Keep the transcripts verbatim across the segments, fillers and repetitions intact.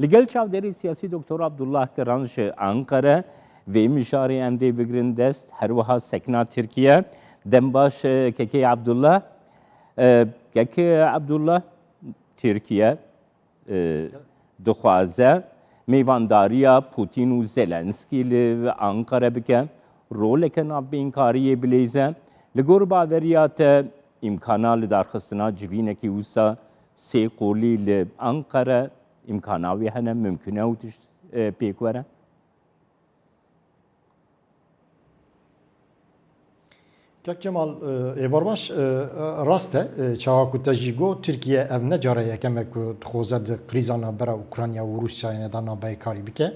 Li gel çavdêrê siyasî Doktor Abdullah Kiran ji Ankara vê mijarê em dê bigrin dest, her wiha sekna Tirkiye. Dem baş, e, Kekê Abdullah. E, Kekê Abdullah, Tirkiye, e, dixwaze mêvandariya Putin û Zelenskî li Ankara bike, roleke navbênkariyê bilêze. Li gor baveriya te îmkana lidarxistina civînekî wisa sê qolî li Ankara, îmkana wê hene, mimkun e ew tişt, e, pêk were? Kek Cemal, e, êvar baş, e, rast e, e, çawa ku te jî got, Tirkiye ev ne cara yekem e ku dixwaze di krîza navbera Ukrayna û Rûsyayê ne de navbeykarî bike.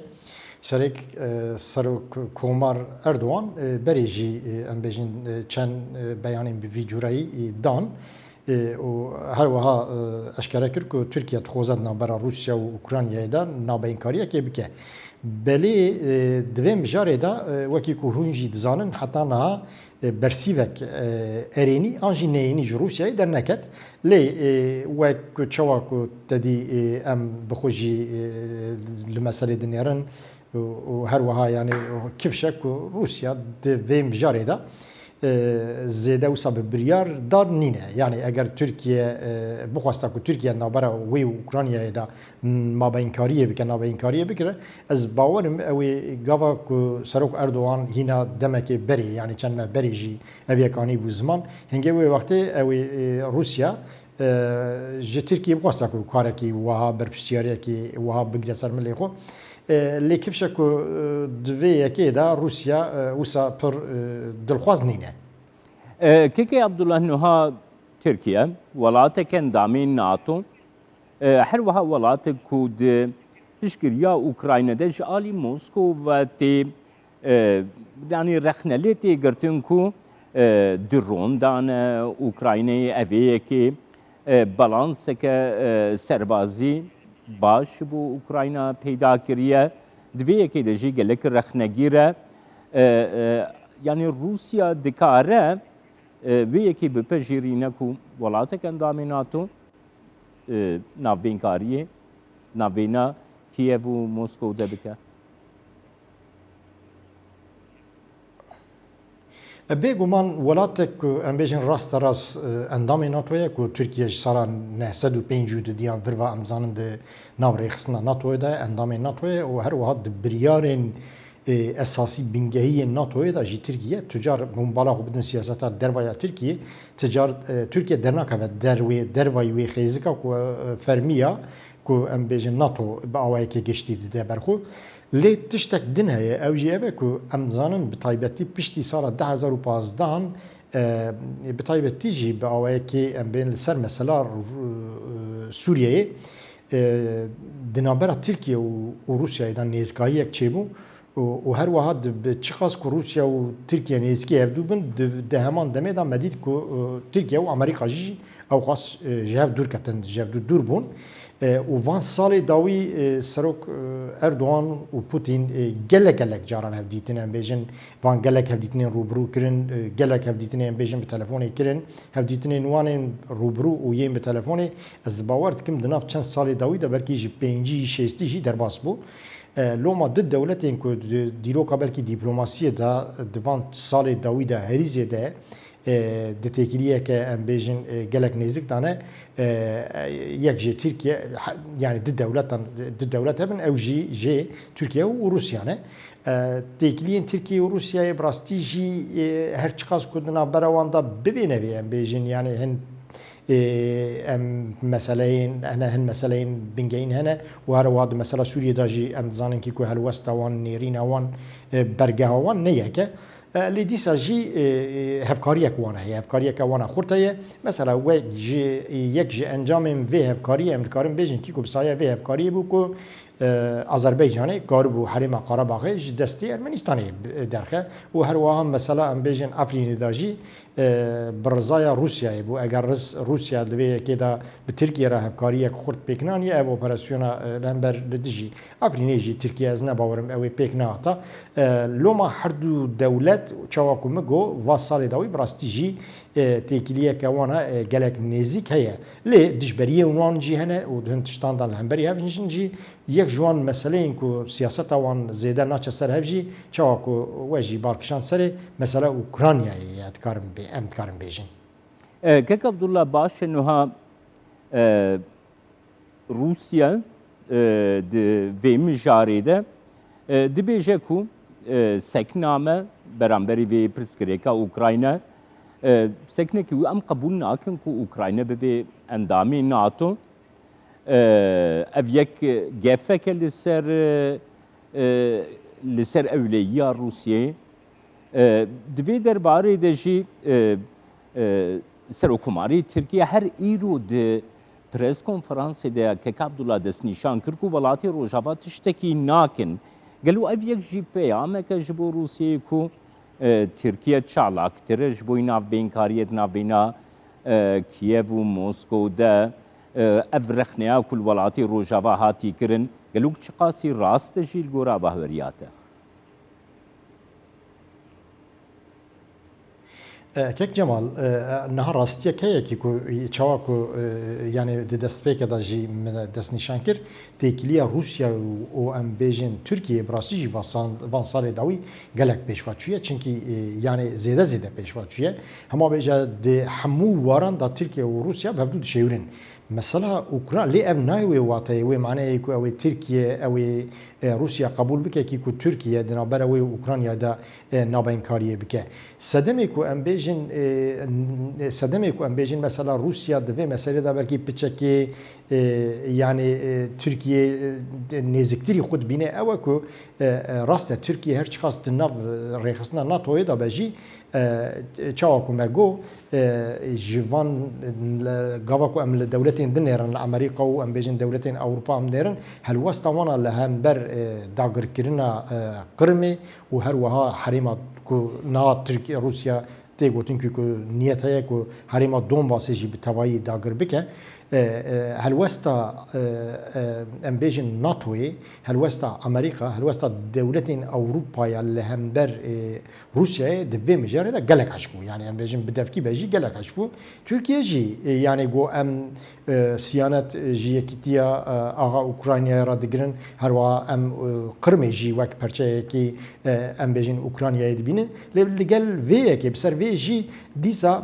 Serek, e, Serok Komar Erdogan, e, berê jî, e, em bêjin, e, çend, e, beyanên bi vî cureyî, e, dan. E, û her wiha, e, eşkere kir ku Tirkiye dixwaze di navbera Rûsya û Ukraynayê de navbeyinkariyekê bike. Belê, e, di vê mijarê de, e, wekî ku hûn jî dizanin, heta niha, e, bersîvek, e, erênî an jî neyênî ji Rûsyayê derneket. Lê, e, wek ku çawa ku te dî, e, em bi xwe jî, e, li meselê dinêrin, û, û her wiha, yanî, kifşe ku Rûsya di vê mijarê de, e, zêde wisa bi biryar dar nîne. Yanî eger Tirkiye, e, bixwesta ku Tirkiye navbera wê û Ukraynayê de mabeyinkariyê bike, navbeyinkariyê bikire, ez bawer im ew ê gava ku Serok Erdogan hîna demekê berê, yanî çend meh berê jî ev yek anîbû ziman, hingê wê wextê ew ê, e, Rûsya, e, ji Tirkiyê bixwesta ku karekî wiha, berpirsiyariyekî wiha bigire ser milê xwe. E, lê kifşe ku, e, di vê yekê de Rûsya, e, wisa pir, e, dilxwaz nîne. E, Kekê Abdullah, niha Tirkiye welatek endamê nato, e, her wiha welatek ku di piştgiriya Ukrayna de ji alî Moskova tê, e, yanî rexne lê tê girtin ku, e, drone dane Ukraynayê, ev ê yekê, e, balanseke, e, serbazî baş bo Ukrayna peyda kiriye. Di vê yekê de jî gelek rexnegîr e. E, e, yanî Rûsya dikare, e, vê yekê bipejirîne ku welatek endamê nato, e, navbênkariyê, navbêna Kiev û Moskow de bike? E, bêguman welatek ku em bêjin rasterast, e, endamê nato ye, ku Tirkiye ji sala neh sed û pêncî û du diyan vir ve em zanin di nav rêxistina natoyê de ye, endamê nato ye û her wiha di biryarên, e, esasî bingehî yên natoyê de jî Tirkiye, tu car hûn bala xwe bidin siyaseta derva ya Tirkiye, tu car, e, Tirkiye dernakeve derwê, dervayî wê xêzika ku, e, fermî ya, ku em bêjin nato bi awayekê giştî dide ber xwe. Lê tiştek din heye, ew jî ev e ku em dizanin bi taybetî piştî sala du hezar û pazdeh an, e, bi taybetî jî bi awayekê em bên li ser mesela, e, Sûriyeyê, e, di navbera Tirkiye û, û Rûsyayê de nêzikayiyek çêbû û, û her wiha di, bi çiqas ku Rûsya û Tirkiye nêzikî hevdû bin, di, di heman demê de me dît ku, e, Tirkiye û Amerîka jî ew xas, e, ji hev dûr ketin, ji hev dû dûr bûn. E, û van salê dawî, e, Serok, e, Erdogan û Putin, e, gelek gelek caran hevdîtin, em bêjin, van gelek hevdîtinên rûbirû kirin, e, gelek hevdîtinên, em bêjin, bi telefonê kirin. Hevdîtinên wan ên rûbirû û yên bi telefonê, ez bawer dikim di nav çend salê dawî de belkî ji pêncî, şêstî jî derbas bû. E, loma du dewletên ku di dîroka belkî dîplomasiyê de di van salê dawî de herî zêde, e, di têkiliyeke, em bêjin, e, gelek nêzik de ne, e, yek jê Tirkiye, he, yanî du dewletan, du dewlet hebin, ew jî jê Tirkiye û Rûsya ne. E, têkiliyên Tirkiye û Rûsyayê bi rastî jî, e, her çiqas ku di navbera wan de bibêne vê, em bêjin, yanî hin, e, em meseleyên, hene hin meseleyên bingehîn hene û her wiha di mesela Sûriyê de jî em dizanin kî ku helwesta wan, nêrîna wan, e, bergeha wan ne yek e. E, lê dîsa jî, e, e, hevkariyek wan heye, hevkariyeke wan a xurt heye. Mesela wek ji, e, yek ji encamên vê hevkariyê em dikarin bêjin kî ku bi saya vê hevkariyê bû ku, e, Azerbaycanê karibû Herêma Qarabaxê ji destê Ermenistanê, e, derxe û her wiha mesela em bêjin Efrînê de jî, e, bi rizaya Rûsyayê bû. Eger riz-, Rûsya di vê yekê de bi Tirkiye re hevkariyek xurt pêk naniye, ev operasyona, e, li hember li dijî Efrînê jî Tirkiye, ez ne bawerim ew ê pêk nehata. E, loma her du dewlet, çawa ku min got, va salê dawî bi rastî jî e, têkiliyeke wan e, gelek nêzîk heye. Lê dijberiyên wan jî hene û di hin tiştan de li hemberî hev jî yek ji wan meseleyên ku siyaseta wan zêde naçe ser hev jî, çawa ku we jî bar kişand serê, mesela Ukraynayê ye, dikarim bê-, em dikarin bêjin. E, Kek Abdullah, baş e, nuha, e, Rûsya, e, di vê mijarê de, e, dibêje ku, e, sekna me beramberî vê pirsgirêka Ukrayna, e, seknekî wî em qebûl nakin ku Ukrayna bibe endamê nato. E, ev yek gefeke li ser, e, e, li ser ewleyiya Rûsyayê. E, di vê derbarê de jî, e, e, Serokkomarê Tirkiye her îro di pres konferansê de Kek Abdullah destnîşan kir ku welatê Rojava tiştekî nakin. Gelo ev yek jî peyameke ji bo Rûsyayê ku, e, Tirkiye çalaktir e ji bo navbênkariyê di navbêna, e, Kiev û Moskow de, e, ev rexneya ku li welatê Rojava hatî kirin, gelo çiqasî rast e jî li gora bahweriyate? E, Kek Cemal, e, niha rastiyek heye ki ku çawa ku, e, yani di destpêke de jî min destnîşan kir, têkiliya Rûsya û, û em bêjin Tirkiye bi rastî jî van san-, van salê dawî gelek pêşva çûye. Çimkî, e, yani zêde zêde pêşva çûye. Hema bêje di hemû waran de Tirkiye û Rûsya bi hevdû dişêwirin. Mesela Ukra-, lê ev nayê wê wateyê, wê maneyê ku ew ê Tirkiye, ew ê, e, Rûsya qebûl bike kî ku Tirkiye di navbera wê û Ukraynayê de, e, navbeyinkariyê bike. Sedemê ku em bêjin, e, n-, sedemê ku em bêjin mesela Rûsya di vê meselê de belkî piçekê, e, yani, e, Tirkiye, e, nêziktirî xwe dibîne ew e ku, e, e, rast e Tirkiye her çiqas di nav, e, rêxistina natoyê de be jî, e, çawa ku me got, e, ji van, e, gava ku em li dewletên din nêrin, li Amerîka û em bêjin dewletên Ewropa em nêrin, helwesta wan a li hember, e, dagirkirina, e, Qirmê û her wiha herêma ku niha Tirkiye, Rûsya tê gotin ku, ku niyet heye ku herêma Donbasê jî bi tevayî dagir bike. E, e, helwesta, e, e, em bêjin natoyê, helwesta Amerîka, helwesta dewletên Ewropaya li hember, e, Rûsyayê di vê mijarê de gelek hişk bû. Yani em bêjin bi devkî be jî gelek hişk bû. Tirkiye jî, e, yani got em, e, siyanet, e, ji yekîtiya, e, axa Ukraynayê re digirin, her wiha em, e, Qirmê jî wek perçeyekî, e, em bêjin Ukraynayê dibînin. Lê li gel vê yekê, bi ser vê jî dîsa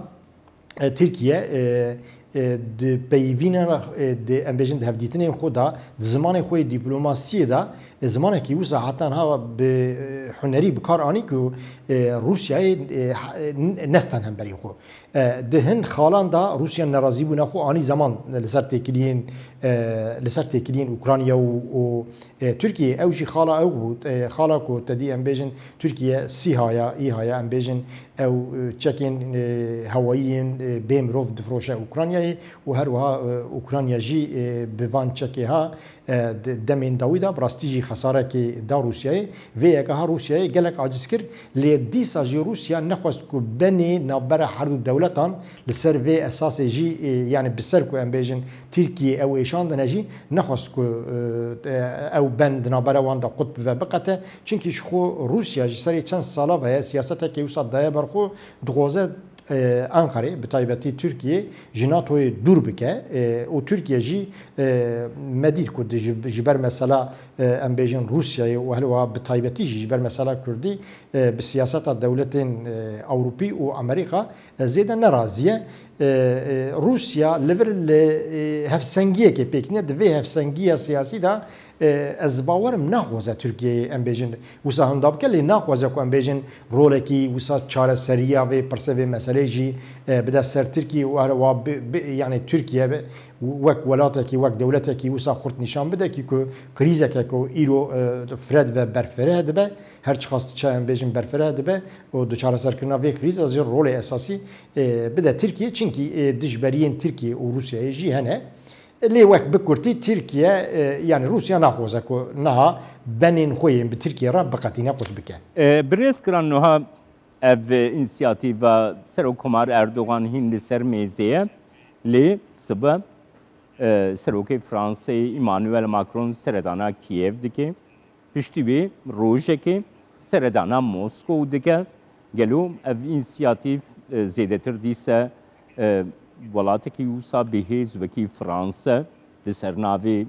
e, Tirkiye, e, e, di peyvînê re, e, di, em bêjin di hevdîtinên xwe de, di zimanê xwe yê dîplomasiyê de, e, zimanekî wisa heta niha bi, e, hunerî bi kar anî ku, e, Rûsyayê, e, ha-, e, n-, nestan hemberî xwe. E, di hin xalan de Rûsya nerazîbûna xwe anî zeman li ser têkiliyên, e, li ser têkiliyên Ukrayna û, û, e, Tirkiye. Ew jî xala ew bû, e, xala ku te dî em bêjin Tirkiye sîhaya, îhaya em bêjin ew, e, çekên, e, hewayî yên, e, bê mirov difiroşe Ukraynayê û her wiha, e, Ukrayna jî, e, bi van çekê ha, e, de-, demên dawî de bi rastî jî xesarekê da Rûsyayê. Vê yeka ha Rûsyayê gelek aciz kir, lê dîsa jî Rûsya nexwest ku benê navbera her du dewletan li ser vê esasê jî, e, yani bi ser ku em bêjin Tirkiye ew êşandine jî nexwest ku, e, e, ew ben di navbera wan de qut bibe biqete. Çimkî ji xwe Rûsya ji serê çend sala ve ye siyasetekê wisa daye ber xwe, dixwaze, e, Ankarê, bi taybetî Tirkiye, ji natoyê dûr bike, e, û Tirkiye jî, e, me dît ku di ji, ji ber mesela, e, em bêjin Rûsyayê û her wiha bi taybetî jî ji ber mesela Kurdî, e, bi siyaseta dewletên, e, Ewropî û Amerîka, e, zêde nerazî ye. E, e, Rûsya li vir li, e, hevsengiyekê pêk tîne, di vê hevsengiya siyasî de, e, ez bawerim naxwaze Tirkiyeyê, em bêjin, wisa hinda bike, lê naxwaze ku em bêjin rolekî wisa çareseriya vê pirsê, vê meselê jî, e, bide ser Tirkiye û her wa bi, bi, yani Tirkiye bi, wek welatekî, wek dewletekî wisa xurt nîşan bide kî ku krîzeke ku îro, e, fire dibe, berfireh dibe, her çiqas diçe em bêjin berfireh dibe û di çareserkirina vê krîze jî rolê esasî, e, bide Tirkiye. Çimkî, e, dijberiyên Tirkiye û Rûsyayê jî hene. Lê wek bi kurtî Tirkiye, e, yani Rûsya naxwaze ku niha benên xwe yên bi Tirkiye re biqetîne qut bike. E, birêz Kiran, niha ev însiyatîva Serokkomar Erdogan hîn li ser mêzê ye. Lê sibe, e, Serokê Fransayê Emmanuel Macron seredana Kiev dike. Piştî wê rojekê seredana Moskow dike. Gelo ev însiyatîf, e, zêdetir dîse, e, welatekî wisa bihêz wekî Fransa li ser navê,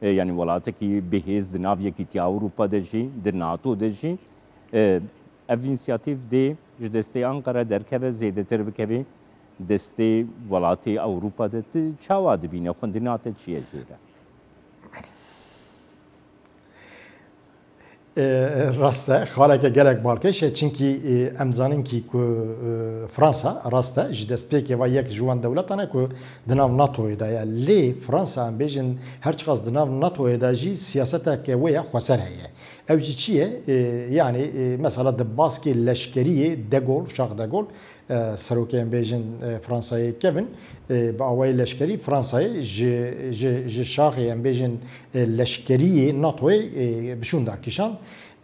e, yanî welatekî bihêz di nav Yekîtiya Ewropa de jî, di NATO de jî, e, ev însiyatîf dê ji destê Anqara derkeve, zêdetir bikeve destê welatê Ewropa de. Tu çawa dibîne xwendina te çi ye jê re? E, rast e, xaleke gelek balkêş e, çinkî, e, em zanin kî ku, e, Fransa, rast e, ji destpêkê ve yek ji wan dewletan e ku di nav NATOyê de ye. Lê Fransa, em bêjin, her çiqas di nav NATOyê de jî siyaseteke wê ya xweser heye. Ew jî çi ye? E, yanî, e, mesela di baskê leşkeriyê De Gaulle, Charles de Gaulle, e, serokê, em bêjin, e, Fransayê kevin, e, bi awayê leşkerî Fransayê ji, ji, ji şaxê, em bêjin, e, leşkeriyê NATOyê, e, bi şûnda kişand.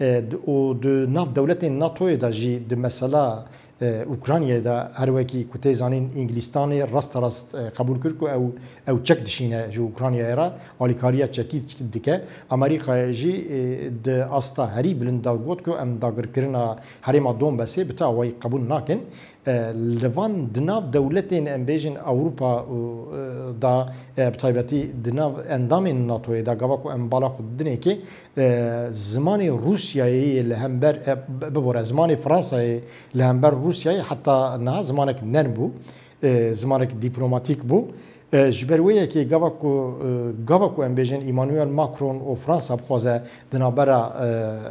E, d-, û di nav dewletên NATOyê de jî di mesela, e, Ukraynayê de her wekî ku tê zanîn Îngilîstanê rasterast, e, qebûl kir ku ew, ew çek dişîne ji Ukraynayê re, alîkariya çekî dike. Amerîkayê jî, e, di asta herî bilind de got ku em dagirkirina herêma Donbasê bi ti awayî qebûl nakin. E, li van di nav dewletên, em bêjin, Ewropa û, e, da, e, bi taybetî di nav endamên NATOyê da, gava ku em bala xwe didinê kê, e, zimanê Rûsyayê yê li hember, e, bi-, bibore, zimanê Fransayê li hember Rûsyayê heta niha zimanek nerm bû, e, zimanek dîplomatîk bû. E, ji ber wê yekê gava ku, e, gava ku em bêjin Emmanuel Macron û Fransa bixwaze di navbera,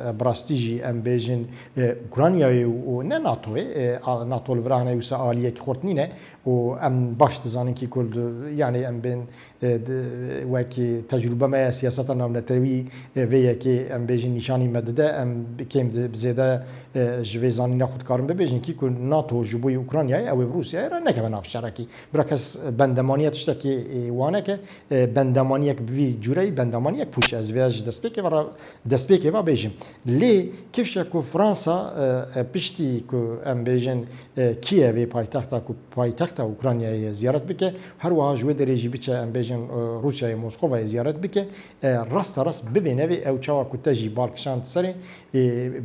e, bi rastî jî em bêjin, e, Ukraynayê û, û ne NATOyê, e, a, NATO li vir hene wisa aliyekî xurt nîne û em baş dizanin kî ku li, yanî em bên, e, di, wekî tecrûbe me ya siyaseta navnetewî, e, vê yekê em bêjin nîşanî me dide, em kêm di, bi zêde, e, ji vê zanîna xwe dikarin bibêjin kî ku NATO ji bo yê Ukraynayê ew ê bi Rûsyayê re nekeve nav şerekî. Bira kes bendemaniya tiştekî, e, wane ke, e, bendemaniyek bi vî cûreyî bendemaniyek pûç e. Ez vê ji destpêkê ve re, destpêkê ve bêjim. Lê kifşe ku Fransa, e, e, piştî ku em bêjin, e, Kiyevê paytexta ku paytexta Ukraynayê ye ziyaret bike, her wiha ji wê derê jî biçe em bêjin, e, Rûsyayê Moskovayê ziyaret bike, e, rasterast bibê nevê ew çawa ku te jî bal kişand serê, e,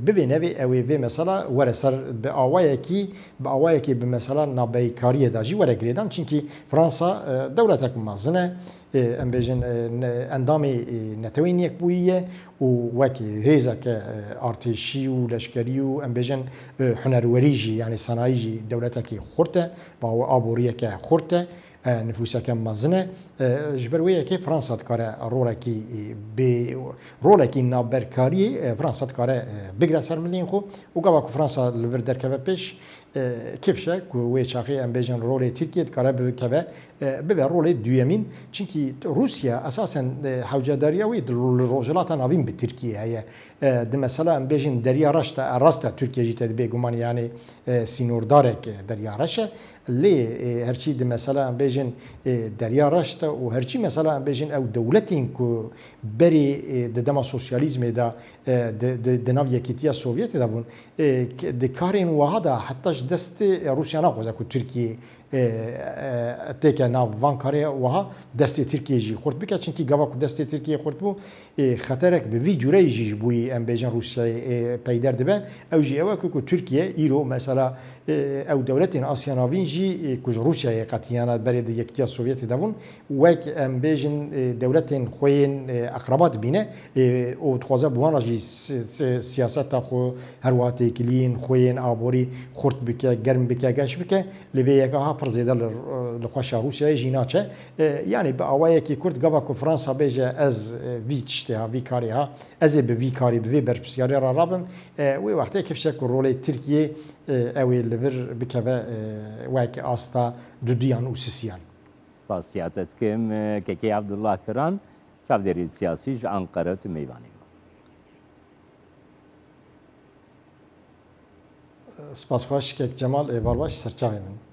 bibê nevê ew ê vê mesela were ser bi awayekî, bi awayekî bi mesela navbeykariyê de jî were girêdan. Çinkî Fransa, e, dewletek mezin e, e, em bêjin, e, ne-, endamê, e, Netewên Yekbûyî ye û wek hêzeke, e, artêşî û leşkerî û em bêjin, e, hunerwerî jî, yanî sanayî jî dewletekî xurt e, bi aboriyeke xurt e, e, nifûseke mezin e. E, ji ber wê yekê Fransa dikare rolekî, e, bê, rolekî navberkariyê, e, Fransa dikare, e, bigire ser milên xwe û gava ku Fransa li vir derkeve pêş, e, kifşe ku wê çaxê em bêjin rolê Tirkiye dikare bikeve, e, bibe rolê duyemîn. Çinkî Rûsya esasen, e, hewcedariya wê di, li Rojhilata Navîn bi Tirkiye heye. E, di mesela em bêjin Derya Reş de, e, rast e Tirkiye jî te di bêguman yanî, e, sînordarek, e, Derya Reş e. Lê, e, herçî di mesela em bêjin, e, Derya Reş de û herçî mesela em bêjin ew dewletên ku berê, e, di dema sosyalîzmê de, e, di, di, di nav Yekîtiya Sovyetê de bûn, e, k-, di karên wiha de heta ji destê, e, Rûsya naxwaze ku Tirkiye, e, e, têke nav van karê wiha destê Tirkiye jî xurt bike. Çinkî gava ku destê Tirkiye xurt bû, e, xeterek bi vî cûreyî jî ji bo yî em bêjin Rûsyayê, e, peyder dibe. Ew jî ew e ku, ku Tirkiye îro mesela, e, ew dewletên Asya Navîn jî, e, ku ji Rûsyayê qetiyana berê di Yekîtiya Sovyetê de bûn, wek em bêjin, e, dewletên xwe yên, e, eqreba dibîne, e, û dixwaze bi wan re jî si-, si-, siyaseta xwe, her wiha têkiliyên xwe yên aborî xurt bike, germ bike, geş bike. Lê vê yeka ha pir zêde li, li xweşa Rûsyayê jî naçe. E, yanî bi awayekî kurt gava ku Fransa bêje ez, e, vî tiştê ha, vî karê ha, ez ê bi vî karî, bi vê berpirsiyarê re rabim, e, wê wextê kifşe ku rolê Tirkiyê, e, ew ê li vir bikeve, e, wek asta duduyan û sisiyan. Spasiya te dikim, e, Kekê Abdullah Kiran, çavdêrê siyasî ji Anqara tu mêvanê me. Spas xweş kek Cemal, êvar baş, serçavê min.